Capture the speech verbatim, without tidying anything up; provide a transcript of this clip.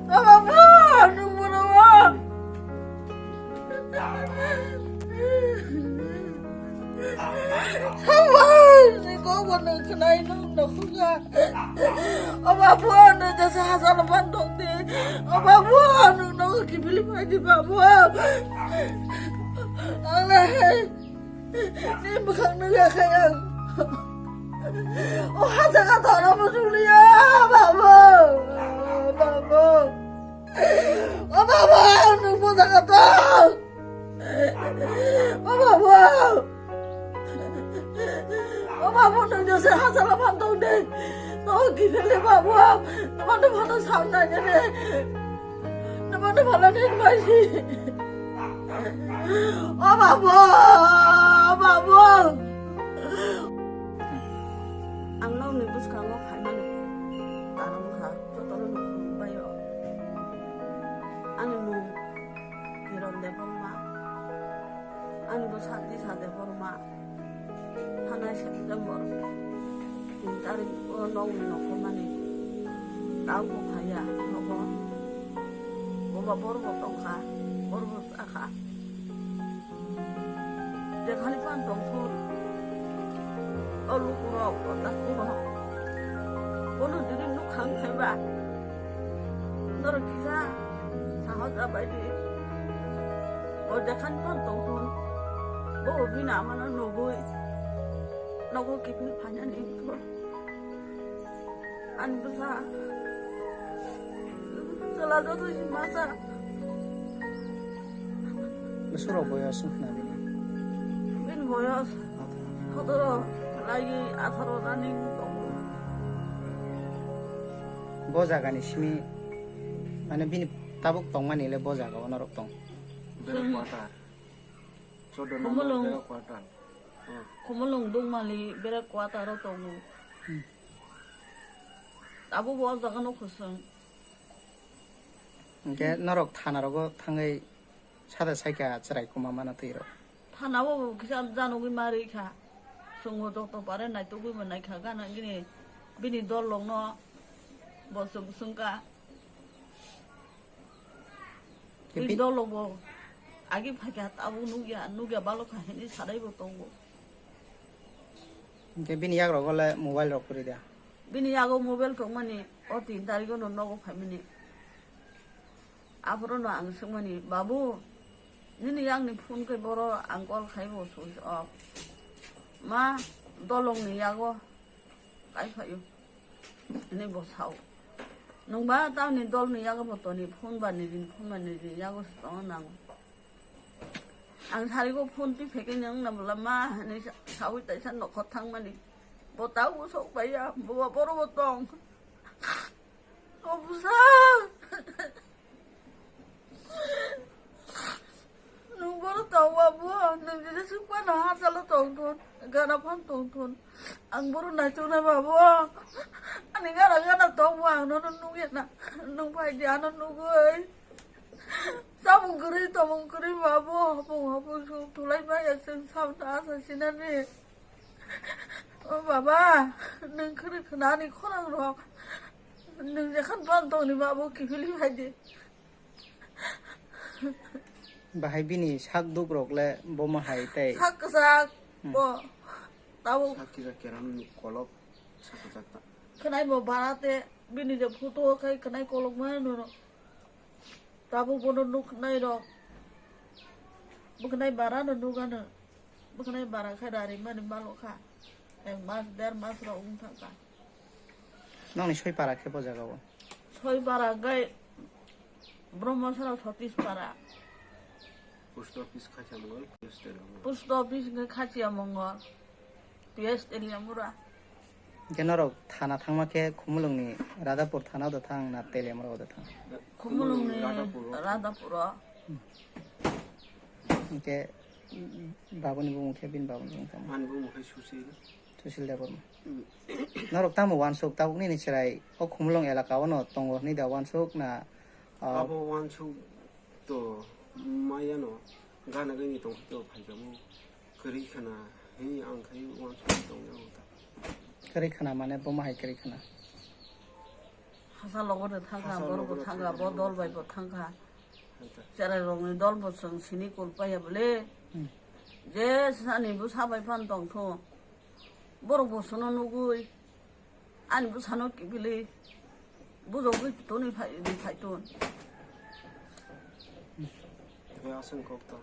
Aba bo, nung bono bo. Sabai, ni kok bo nung khnai nung nokhuga. Aba bo, nung jesa hasal ban dong de. Aba bo, nung nokho kibili pai di ba bo. Ang le. Ni bwkhak nugwi kha ang. O ha jaga thana muchung liya, babo, babo. O babo, nung bo jaga thang. O babo. O babo, nung jese ha jaga phan tong de. No gibele babo. Tama no phano sam nai de. Tama no phano ni bai si. O babo, o babo. Ang nokni bwskango phaimani karon wngkha, jotono nukhung bai o. Ani mung Kiron Debbarma, ani bwsa Disha Debbarma. Thanai September tin tarik o nokni nokhormani taubo phaiya nogo. Boba borbo tongkha, borbo chakha. Jekhani phan tongthun, o lukurok, o takhurok, bono jodi nukhang khaiba, norok kisa sahosa baidi. O jekhani phan tongthun, bo bini amano nugwi, nogo kiphil phainani wngkha. Ani bwsa. Chwla joto si masa. Bwswk rok boyos wngkha na bini? Bini boyos sotoro lagi atharo running tongo. Bo jagani simi, mane, bini tabuk tongmani le bo jaga o norok tong? Bere quarter. Chwla Khumulwng. Bere quarter. Khumulwng Dungmali bere quarter o tongo. Hmm. Abo bo o jaga no khosong. Hwnkhe norok thana rogo thangwi sada saikha chwrai kuma mano twi rok. Thana o kisa janogwi ma rwi kha. Chwngno joto pare naitugwi bo naikha gana gini bini dol rok no bo chwng swngkha. Ke Bini bi- dolo bo agi phaikha tabuk nukya, nukya balokha hinwi sadai bo tongo. Hwnkhe bini yagrogo le mobile rok kwrwi da? Bini yago mobile tongmani o tin tarikgo no nogo phaimani. Aphuru no ang swngmani, "Babu, nini yakni phone khe boro ang call khai bo switch off. Ma, dolongni yago." Kai phaio. Hwnwi bo sao. Nwngba tamni dolni yago bo toni phone ba nini phone ba nini yago se tongo nango. Ang sarigo phone twi phaikhe nwng na bwla ma hwnwi sa-, saui taisa nokhor thangmani. Bo taubo sok paiya, bo ba boro bo tong. O bwsa. Nwng boro tong ba bo, nwng jesa swk phano hachalo tong thun, gana phano tong thun. Ang boro naitok nai ba bo. Ani gana gana tong bo, ang nono nugya na. Nwng phai di ano nugwi. Chamung kwrwi, tomung kwrwi ba bo, hapung hapung suk thulai maya chwng samno asa sinani. O baba, nwng kwrwi khna ani khorang rok. Nwng jekhan phano tongni ba bo kiphilwi phai di. Bahai bini sak duk rok le bomo hai tei. Sak kwchak Hmm. bo. Tabuk Sak kisa keram ni kolok sak kwchak ta. Khwnai bo bara te bini je photo khai khwnai kolok ma nono. Tabuk bono nuk nai rok. Bwkhnai bara no nuk ano. Bwkhnai bara khai rari mani malo kha. Ek mas, der mas rok wng thang kha. Nokni soi para khe bo jaga o? Soi para hwnkhe Brahmasara Satish para. Post office Khachiamongol, P S Teliamura. Post office hwnkhe Khachiamongol, P S Teliamura. Hwnkhe norok thana thangma khe Khumulwngni Radhapur thana o da thang na Teliamura o da thang? Khumulwngni Khumulwngni Radhapur o. Radhapur o. Hwnkhe babuni bumung khe bini babuni bumung tamo? Ani bumung khe Susil. Susil Debbarma. Hmm. Norok tamo uansuk tabuk nini chwrai o Khumulwng elaka o no tongo hwnwi da uansuk na, ah, abo uansuk to maya no gana gani tong to phaikamo kwrwi khana hwnwi ang khai uansuk tong ya ta. Kwrwi khana mane bomo hai kwrwi khana? Bwsa logo de thangkha, borok bo thangkha, bo dol bai bo thangkha. Cherai rokni dol bo chwng sini kul paiya bole. Je sani bwsa bai phan tongtho. Borok bo sono nugui. Ani bwsano kiphilwi bujogwi toni phai, phai ton. Aswng kok to.